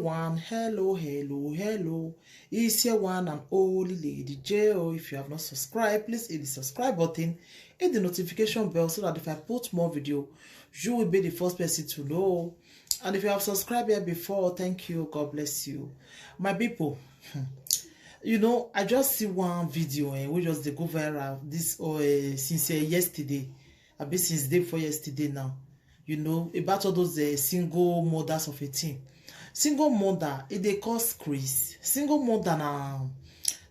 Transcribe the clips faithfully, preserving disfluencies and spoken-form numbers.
One, hello, hello, hello. It's your one and only Lady J O. If you have not subscribed, please hit the subscribe button, hit the notification bell so that if I put more video, you will be the first person to know. And if you have subscribed here before, thank you. God bless you. My people, you know, I just see one video, eh, we just dey go viral this, oh, eh, since, eh, yesterday. I be since day before yesterday now. You know, about all those, eh, single mothers of a teen. Single mother, e dey cause craze. Single mother na,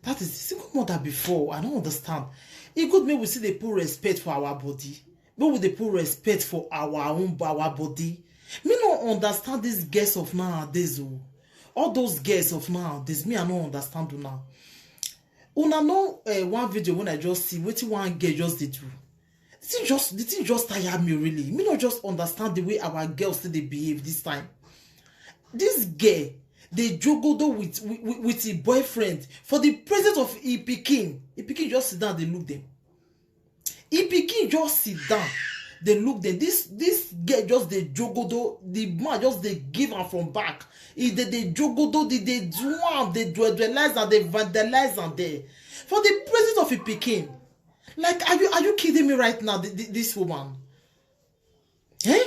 that is, single mother before, I don't understand. E good make we still dey put respect for our body. Make we dey put respect for our own, our body. Me no understand these girls of nowadays o. All those girls of nowadays, me I no understand una. Una know, eh, one video when I just see wetin one girl just dey do. The thing just, the thing just tire me really. Me no just understand the way our girls still dey behave this time. This girl dey jogodo with, with, with, with him boyfriend for the presence of him pikin. Him pikin just sit down dey look them. Him pikin just sit down dey look them. This, this girl just dey jogodo. The man just dey give am from back. He dey, dey jogodo, dey, dey do am, dey duelize am, dey vandalize am there for the presence of him pikin. Like, are you, are you kidding me right now? Th- th- this woman, eh?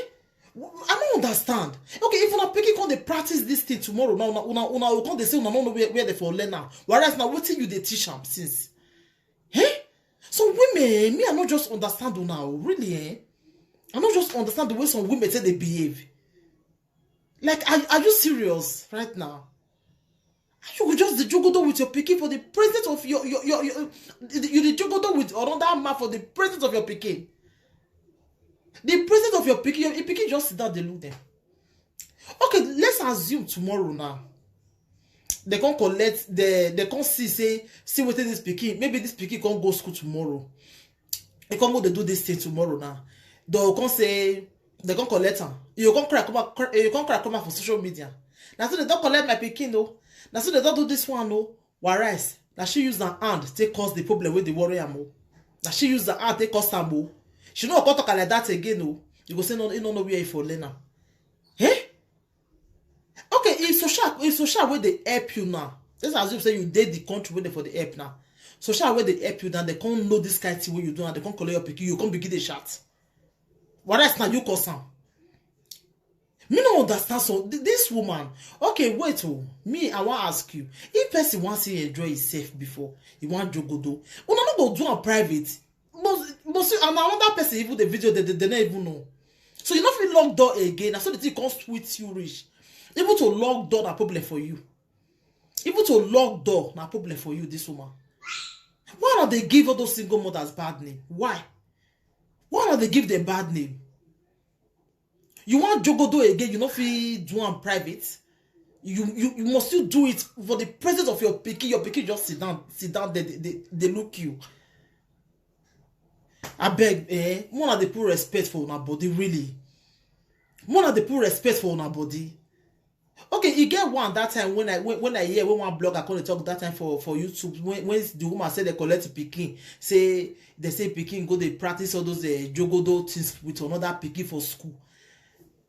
I don't understand. Okay, if una pikin come dey practice this thing tomorrow, now una, una, una go come dey say una no know where, where they for learn am. Whereas now wetin you dey teach am since? Eh? So women, me I no just understand una o, really, eh? I no just understand the way some women say they behave. Like, are, are you serious right now? You go just dey jogodo with your pikin for the presence of your, your, your, your, you dey jogodo with another man for the presence of your pikin. The presence of your pikin, your pikin just sit down dey look them. Okay, let's assume tomorrow now. They come collect, they, they come see say, see wetin this pikin, maybe this pikin come go school tomorrow. They come go dey do this thing tomorrow now. They come say, they come collect am. You come cry, come out, cry, you come cry, come out for social media. Na so they don collect my pikin o. Na so they don do this one o. Whereas, na she use her hand take cause the problem wey dey worry am o. Na she use her hand take cause am o. She no go come talk am like that again o. You go say no, you no know where you for learn am. Eh? Okay, if social, if social wey dey help you now, let's assume say you dey the country wey dey for the help now. Social wey dey help you now, they come know this kind thing wey you do and they come collect your pikin, you come begin dey shout. Whereas na you cause am. Me no understand. So th- this woman, okay, wait o. Me, I wan ask you, if person wan see enjoy himself before, he wan jogodo, una no go do am private? But, but see, and another person even the video, they, they, they no even know. So you no fit lock door again. Na so the thing come sweet you reach. Even to lock door na problem for you. Even to lock door na problem for you, this woman. Why una dey give all those single mothers bad name? Why? Why una dey give them bad name? You wan jogodo again, you no fit do am private. You, you, you must still do it for the presence of your pikin. Your pikin just sit down, sit down there, they, they, they look you. Abeg, eh, make una dey put respect for una body, really. Make una dey put respect for una body. Okay, e get one that time when I, when, when I hear when one blogger come dey talk that time for, for YouTube, when, when the woman say they collect pikin, say they say pikin go dey practice all those, eh, jogodo things with another pikin for school.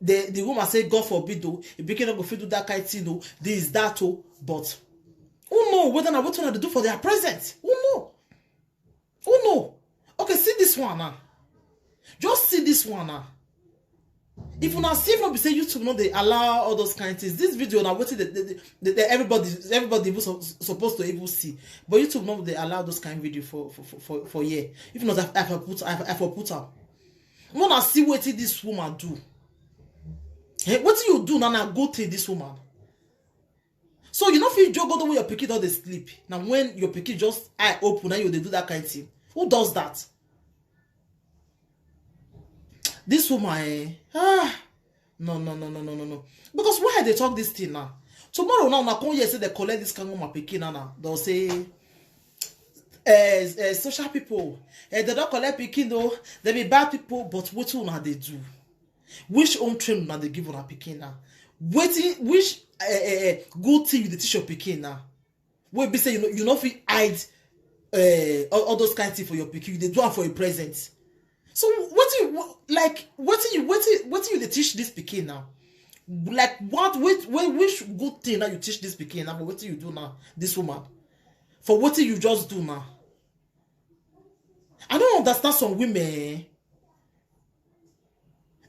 The, the woman say, God forbid o, a pikin no go fit do that kind thing o, this, that o. But who know whether na wetin una dey do for their present? Who know? Who know? Okay, see this one now. Just see this one now. If una see, if no be say YouTube no dey allow all those kind things, this video na wetin the, the, the, the, everybody, everybody even so, supposed to even see. But YouTube no dey allow those kind video for, for, for, for, for here. If not, I, I for put, I, I for put am. Una see wetin this woman do. Eh, wetin you do na, na good thing, this woman. So you no fit jogodo when your pikin don dey sleep. Na when your pikin just eye open, na you dey do that kind thing. Who does that? This woman, eh? Ah, no, no, no, no, no, no, no. Because why they talk this thing now? Tomorrow now, una come here say they collect this kind woman pikin now. Now they'll say, eh, eh, social people, eh, they don't collect pikin though. They be bad people, but wetin una dey do? Which home train una dey give una pikin now? Wetin, which, eh, eh, eh, good thing you dey teach your pikin now? Wey be say you no, you no fit hide, eh, all, all those kind things for your pikin. You dey do am for a present. So wetin you wa- like? Wetin you, wetin, wetin you dey teach this pikin now? Like, what, which, which, which good thing that you teach this pikin now? For wetin you do now, this woman? For wetin you just do now? I don't understand some women.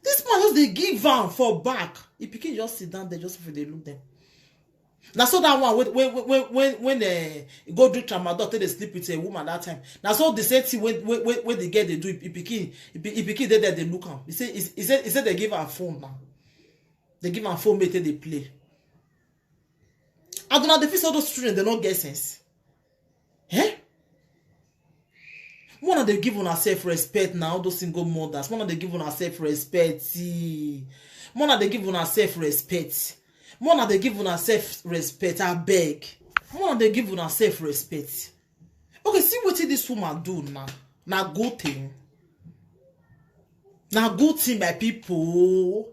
This man just dey give am for back. If pikin just sit down there, just for dey look them. Na so that one when when when when when uh, go drink tramadol take dey sleep with a woman that time. Na so the same thing when when when, when the girl dey do, if pikin, if pikin dey there dey look am. He say he, he say he say they give am phone now. They give am phone make take dey play. And una dey feel say all those children, they no get sense. Eh? Mona dey give una self respect now, all those single mothers. Mona dey give una self respect. Mona dey give una self respect. Mona dey give una self respect. I beg. Mona dey give una self respect. Okay, see wetin this woman do now. Na good thing. Na good thing, my people.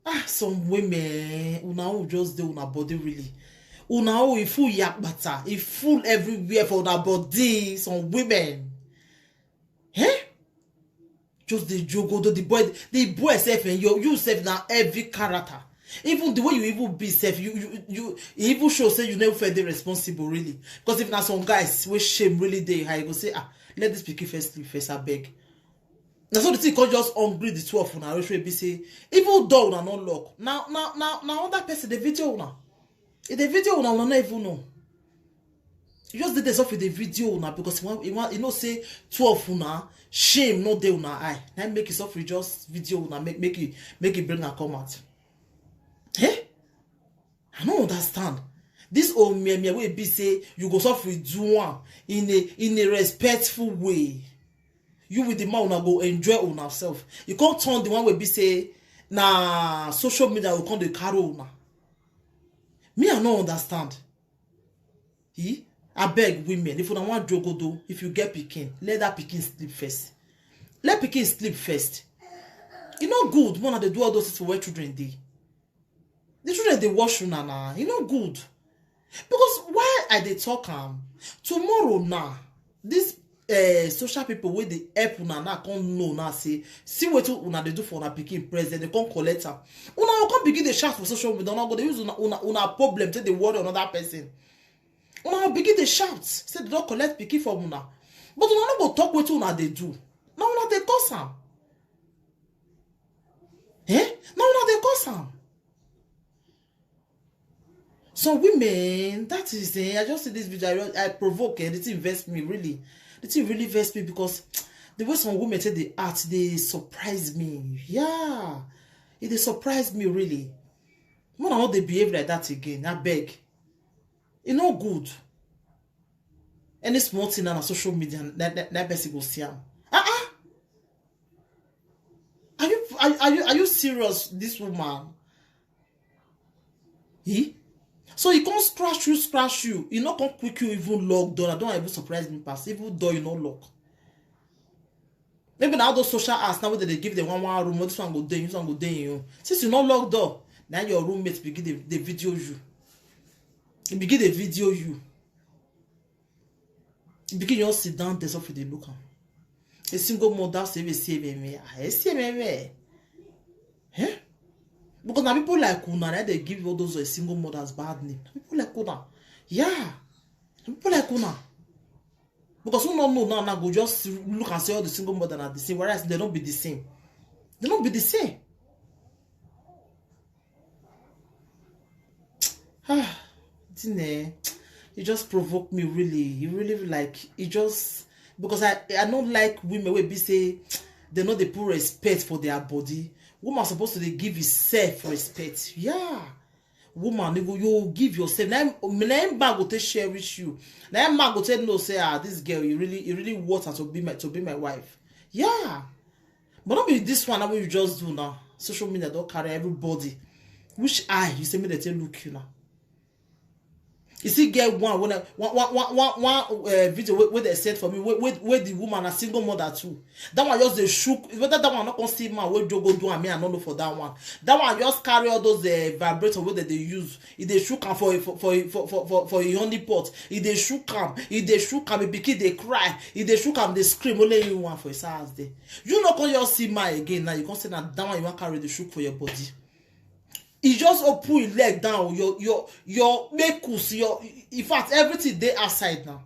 Ah, some women, una own just dey una body really. Una own e full yakpata, e full everywhere for una body. Some women, eh? Just dey jogodo the boy, the boy sef and you, you sef na every character. Even the way you even be sef, you you you e even show say you never feel dey responsible really. Because if na some guys wey shame really dey high, you go say, ah, let this pikin first sleep first, I beg. Na so the thing come just hungry the two of una reach wey be say even door una no lock. Na na na na other person dey video una. E dey video una, una no even know. You just dey there suffer the video una because you wan you wan you know say two of una shame no dey una eye. Na im make e suffer just video una make make e make e bring am come out. Eh? I no understand. This old mia mia wey be say you go suffer do am in a in a respectful way. You with the man una go enjoy una self. You can't turn the one wey be say na social media go come dey carry una. Me, I no understand. He, I beg women, if una wan jogodo, if you get pikin, let that pikin sleep first. Let pikin sleep first. E no good, mona dey do all those things for where children dey. The children dey watch una na. E no good. Because why I dey talk am? Tomorrow now, this uh, social people wey dey help una now come know now say see wetin una dey do for una pikin present, they come collect am. Una go come begin dey shout for social media, una go dey use una una, una problem take dey worry another person. Una go begin dey shout say they don collect pikin from una, but una no go talk wetin una dey do. Na una dey cause am. Eh? Na una dey cause am. Some women, that is, eh, I just see this video, I, I provoke, eh, the thing vex me really. The thing really vex me because the way some women take dey act, they surprise me. Yeah, it dey surprise me really. When I want they behave like that again, I beg. E no good. Any small thing on social media, that, that, that person go see am. Ah ah. Are you are, are you are you serious? This woman. He? So he come scratch you, scratch you. He not come quick you even lock door. I don't even surprise me pass. Even door you not lock. Maybe now those social apps now where they give them one one room. This one go there, this one go there. You since you not lock door, now your roommates begin the, the video you. He begin the video you. He begin you sit down there so for the look am. A single mother save a save me. I save me. Eh? Because now people like una, they give all those uh, single mothers bad name. People like una, yeah, people like una. Because who don't know now, now go just look and say all the single mother are the same, whereas they don't be the same. They don't be the same. Ah, Dine, you just provoke me really. You really like it just because I I don't like women wey be say they know they put respect for their body. Woman supposed to they give you self respect. Yeah. Woman, you go you give yourself. Na im- na im man go take cherish you. Na im man go take know say ah this girl you really you really want her to be my to be my wife. Yeah. But not be this one that you just do now. Social media don't carry everybody. Which eye you say me they take look you now? You see, get one when I, one one one one one uh, video where, where they sent for me where, where, where the woman a single mother too. That one just they shook. Whether that one not come see man where Jogo do and me I don't know for that one. That one just carry all those uh, vibrator where they, they use. If they shook am for for for for for, for, for a honey pot, if they shook am, if they shook am, a pikin they cry, if they shook am they scream. Only you one for his house there. You not come your see man again now. You come say now that one you want carry the shook for your body. He just open his leg down, your your your mekus, your, in fact, everything dey outside now.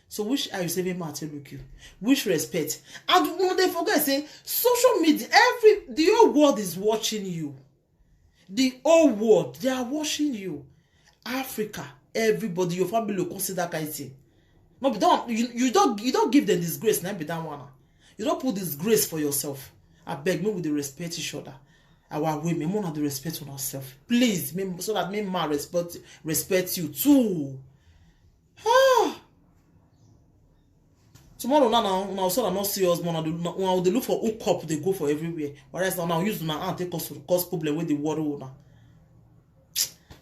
So which eye you say make man take look you? Which respect? And una dey forget say social media, every, the whole world is watching you. The whole world, they are watching you. Africa, everybody, your family go come see that kind thing. No be that one, you, you don't, you don't give them disgrace, na be that one. You don't put disgrace for yourself. I beg, make we dey respect each other. Our women, make una dey respect una self, please, make, so that make man respect, respect you too. Ah. Tomorrow now, now, now, so that not see us more. Now, now they look for hook up, they go for everywhere. Whereas now, now use una hand take cause, cause problem with the world now.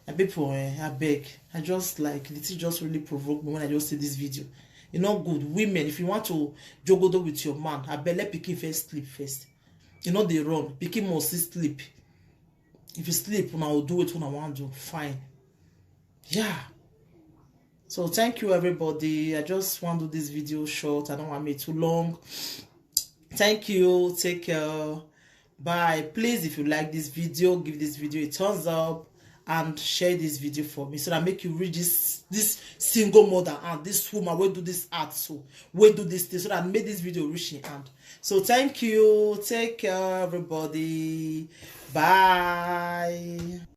My people, eh, I beg. I just, like, the thing just really provoked me when I just see this video. You know, good women, if you want to jogodo with your man, I beg, let pikin first sleep first. You know, they run. Pikin must still sleep. If you sleep, una will do it when I want to. Fine. Yeah. So thank you, everybody. I just want to do this video short. I don't want me too long. Thank you. Take care. Bye. Please, if you like this video, give this video a thumbs up and share this video for me, so that make you reach this, this single mother and this woman will do this art, so will do this thing, so that make this video reach in hand. So thank you. Take care, everybody. Bye.